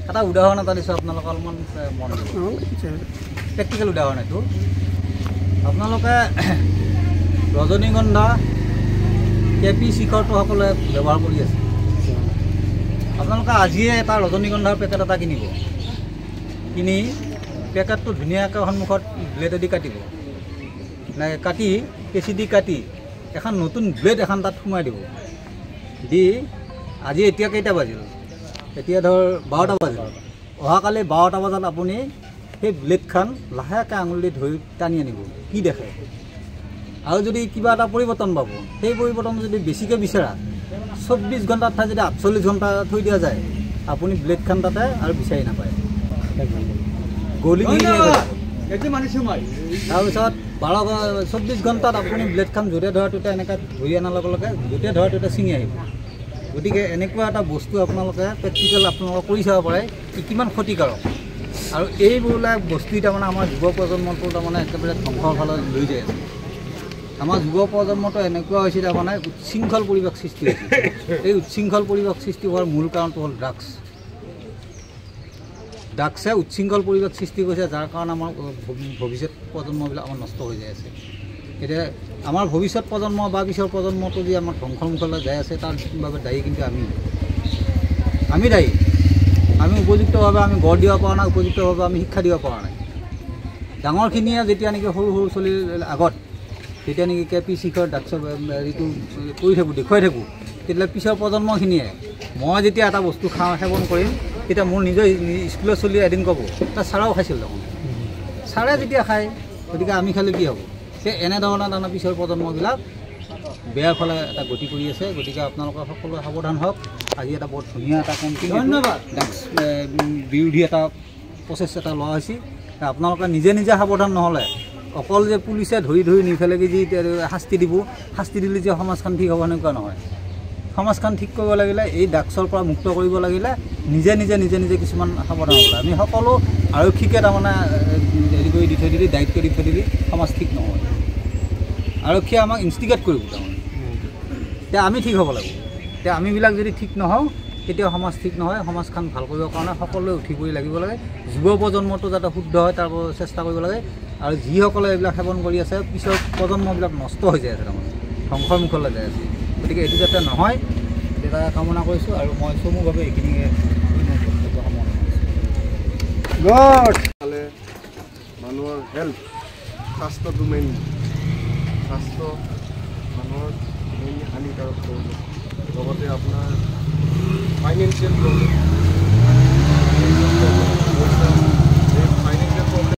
এটা উদাহৰণ এটা দিছোঁ আপোনালোকে অলপমান মন দিব, প্ৰেক্টিকেল উদাহৰণ এইটো। আপোনালোকে ৰজনীগন্ধা কেপি শিখৰটো সকলোৱে ব্যৱহাৰ কৰি আছে। আপোনালোকে আজিয়ে এটা ৰজনীগন্ধাৰ পেকেট এটা কিনিব, কিনি পেকেটটো ধুনীয়াকৈ সন্মুখত ব্লেডেদি কাটিব, নাই কাটি কেঁচি দি কাটি এখন নতুন ব্লেড এখন তাত সোমাই দিব। দি আজি এতিয়া কেইটা বাজিল? এতিয়া ধৰ 12টা বাজিল। অহাকালি 12টা বজাত আপুনি সেই ব্লেডখন লাহেকৈ আঙুলি ধৰি টানি আনিব, কি দেখে? আৰু যদি কিবা এটা পৰিৱৰ্তন পাব, সেই পৰিৱৰ্তন যদি বেছিকৈ বিচাৰা 24 ঘণ্টাৰ ঠাইত যদি 48 ঘণ্টা থৈ দিয়া যায়, আপুনি ব্লেডখন তাতে আৰু বিচাৰি নাপায়, গলি। তাৰপিছত 24 ঘণ্টাত আপুনি ব্লেডখন য'তে ধৰে ত'তে এনেকৈ ধৰি অনাৰ লগে লগে য'তে ধৰে ত'তে ছিঙি আহিব। গতিকে এনেকুৱা এটা বস্তু আপোনালোকে প্ৰেক্টিকেল আপোনালোকে কৰি চাব পাৰে ই কিমান ক্ষতিকাৰক। আৰু এইবিলাক বস্তু তাৰমানে আমাৰ যুৱ প্ৰজন্মটো তাৰমানে একেবাৰে ধ্বংসৰ ফালে লৈ যায় আছে। আমাৰ যুৱ প্ৰজন্মটো এনেকুৱা হৈছে তাৰমানে উচ্ছৃংখল পৰিৱেশ সৃষ্টি হৈছে। এই উচ্ছৃংখল পৰিৱেশ সৃষ্টি হোৱাৰ মূল কাৰণটো হ'ল ড্ৰাগছ। ড্ৰাগছে উচ্ছৃংখল পৰিৱেশ সৃষ্টি কৰিছে, যাৰ কাৰণে আমাৰ ভৱিষ্যত প্ৰজন্মবিলাক আমাৰ নষ্ট হৈ যাই আছে। এতিয়া আমাৰ ভৱিষ্যত প্ৰজন্ম বা পিছৰ প্ৰজন্মটো যি আমাৰ ধ্বংসৰ মুখলৈ যাই আছে, তাৰ বাবে দায়ী কিন্তু আমি দায়ী। আমি উপযুক্তভাৱে আমি গঢ় দিব পৰা নাই, উপযুক্তভাৱে আমি শিক্ষা দিব পৰা নাই। ডাঙৰখিনিয়ে যেতিয়া নেকি সৰু সৰু চলিৰ আগত যেতিয়া নেকি কে পি শিখৰ ড্ৰাগছৰ যিটো কৰি থাকোঁ, দেখুৱাই থাকোঁ, তেতিয়াহ'লে পিছৰ প্ৰজন্মখিনিয়ে মই যেতিয়া এটা বস্তু খাওঁ সেৱন কৰিম, তেতিয়া মোৰ নিজৰ স্কুলৰ চলিয়ে এদিন ক'ব তাৰ ছাৰেও খাইছিল দেখোন, ছাৰে যেতিয়া খায় গতিকে আমি খালে কি হ'ব? সেই এনেধৰণৰ তাৰমানে পিছৰ প্ৰজন্মবিলাক বেয়া ফালে এটা গতি কৰি আছে। গতিকে আপোনালোকে সকলোৱে সাৱধান হওক। আজি এটা বৰ ধুনীয়া এটা কেম্পিং, ধন্যবাদ, ড্ৰাগছ বিৰোধী এটা প্ৰচেছ এটা লোৱা হৈছে। আপোনালোকে নিজে নিজে সাৱধান নহ'লে অকল যে পুলিচে ধৰি ধৰি নি পেলাই যি শাস্তি দিব, শাস্তি দিলে যে সমাজখন ঠিক হ'ব এনেকুৱা নহয়। সমাজখন ঠিক কৰিব লাগিলে, এই ড্ৰাগছৰ পৰা মুক্ত কৰিব লাগিলে নিজে নিজে নিজে নিজে কিছুমান সাৱধান হ'ব লাগে। আমি সকলো আৰক্ষীকে তাৰমানে হেৰি কৰি দি থৈ দিলি, দায়িত্ব দি থৈ দিলি সমাজ ঠিক নহয়। আৰক্ষীয়ে আমাক ইনষ্টিগেট কৰিব তাৰমানে, এতিয়া আমি ঠিক হ'ব লাগিব। এতিয়া আমিবিলাক যদি ঠিক নহওঁ কেতিয়াও সমাজ ঠিক নহয়। সমাজখন ভাল কৰিবৰ কাৰণে সকলোৱে উঠি পৰি লাগিব লাগে। যুৱ প্ৰজন্মটো যাতে শুদ্ধ হয় তাৰ চেষ্টা কৰিব লাগে। আৰু যিসকলে এইবিলাক সেৱন কৰি আছে, পিছৰ প্ৰজন্মবিলাক নষ্ট হৈ যায় আছে, তাৰমানে ধ্বংসৰ মুখলৈ যাই আছে। গতিকে এইটো যাতে নহয় তেতিয়া কামনা কৰিছোঁ। আৰু মই চমুভাৱে এইখিনিয়ে বক্তব্য সামৰণি মাৰিছোঁ। মানুহৰ হেল্থ, স্বাস্থ্যটো মেইন, স্বাস্থ্য মানুহৰ মেইন হানিকাৰক প্ৰব্লেম, লগতে আপোনাৰ ফাইনেন্সিয়েল প্ৰব্লেম।